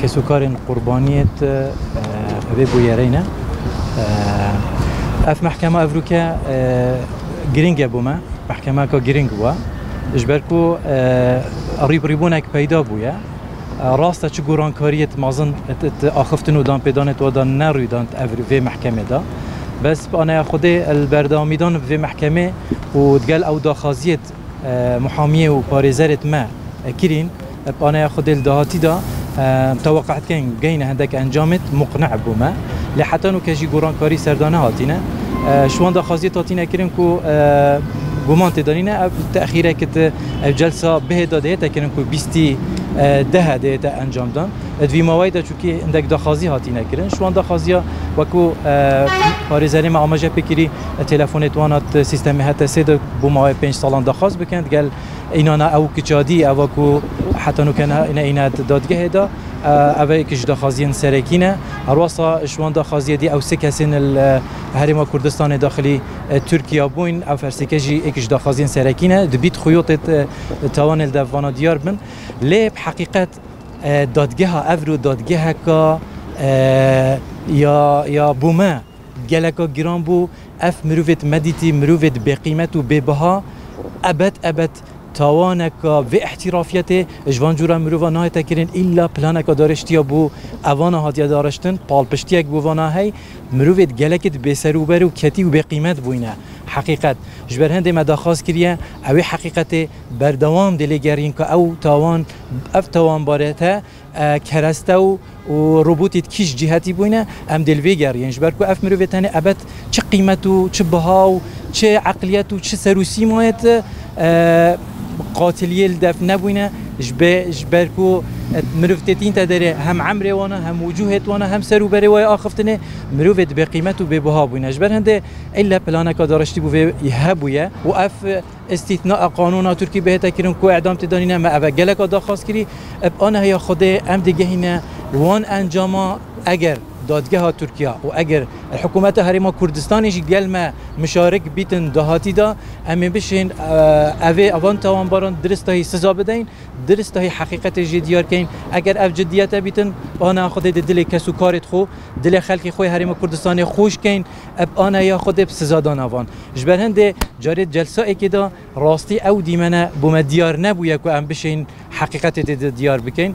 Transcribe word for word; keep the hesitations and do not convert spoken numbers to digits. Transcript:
Kesûkarên qurbaniyêt, e, evê bûyereyne. E, ev mehkema evroke, e, giring e bo me. Mehkemeka giring bûye. Ji ber ku, e, rîbrîbûnek peyda bûye. E, rast e çi gorankariyêt mezin it, it axiftin û danpêdanêt wada nerûydan ev vê mehkemê de. Bes bi aneya Xwedê el berdewamîdan bi vê mehkemê û digel ew daxaziyêt e, muhamiyê û parêzerêt me, e, kirîn, e, bi aneya Xwedê li dahatî de, e, teweqe dikeyn geyne hindek encamêt muqne bû me. Lê heta nûke jî gorankarî serda nehatîne. E, ji wan daxaziyêt hatîne kirin ku, e, guman tê danîne, ev texîrek di ev celsa bihê de dihête kirin ku bîstî, e, dehe dihête encam dan. Di vî maweyê de çûkî hindek daxazî hatîne kirin. Ji wan daxaziya wekû, e, parêzerê me amaje pê kirî, e, telefonê wana di sîstemê H T S de bo mawê pênc salan daxwaz bikin, digel înana ew kiçadî, ewa ku heta nûke ne, ne îne di dadgehê de, e, ev ê êk ji daxaziyên serekî ne. Herwasa ji wan daxaziyê dî ew sê kesên li, e, Herêma Kurdistanê daxilî, e, Tirkiye bûyn, ev her sêke jî êk ji daxaziyên serekî ne. Dibît xuyotêt, e, tawanê li dev vana diyar bin. Lê bi heqîqet, e, dadgeha evro dadgeheka, e, ya, ya bo me geleka giran bû. Ev mirovêt medîtî, mirovêt bêqîmet û bêbiha, ebed, ebed tawaneka vê îhtîrafiyetê ji van cûra mirova nahête kirin, îlla planeka dariştiya bo evana hatiye dariştin, palpiştiyek bo vana hey, mirovêt gelekê di bêserûber û ketî û bêqîmet bûyne. Heqîqet. Ji ber hindê me daxwaz kiriye, ew ê heqîqetê berdewam dê lê geriyên ku ew tawan, ev tawanbarete, e, kereste û, û robotî di kî ji cîhetî bûyne, em dê li vê geriyên. Ji ber ku ev mirovê tenê ebed çi qîmet û çi biha û çi eqliyet û çi ser û sîmayêt, e, qatiliyê li dev nebûyne. Ji be-, ji ber ku, e, mirov tê tînte derê hem emrê wana, hem wucuhêt wana, hem ser û berê wayê axiftinê, mirovê di bêqîmet û bêbiha bûyne. Ji ber hindê îlle planeka dariştî bo vê hebûye û ev, e, îstîtna qanûna Tirkî bihête kirin ku îdam tê danîne, me eve geleka daxwaz kirî. Bi aneya Xwedê em digehîne wan encama, eger dadgeha Tirkiye û eger hikûmeta Herêma Kurdistanê jî gel me mişarik bîtin dahatî de, em ê bişên, e, evê evan tawanbaran diristahî siza bideyn, diristahî heqîqetê jê diyar keyn. Eger ev ciddiyete bîtin, bi aneya Xwedê di dilê kes û karêt xwe, dilê xelkê xwe yê Herêma Kurdistanê xweş keyn, bi aneya Xwedê bi siza dana van. Ji ber hindê carê celsa êkê de rastî ew dîmene bo me diyar nebûye ku em bişên heqîqetê tê de diyar bikeyn.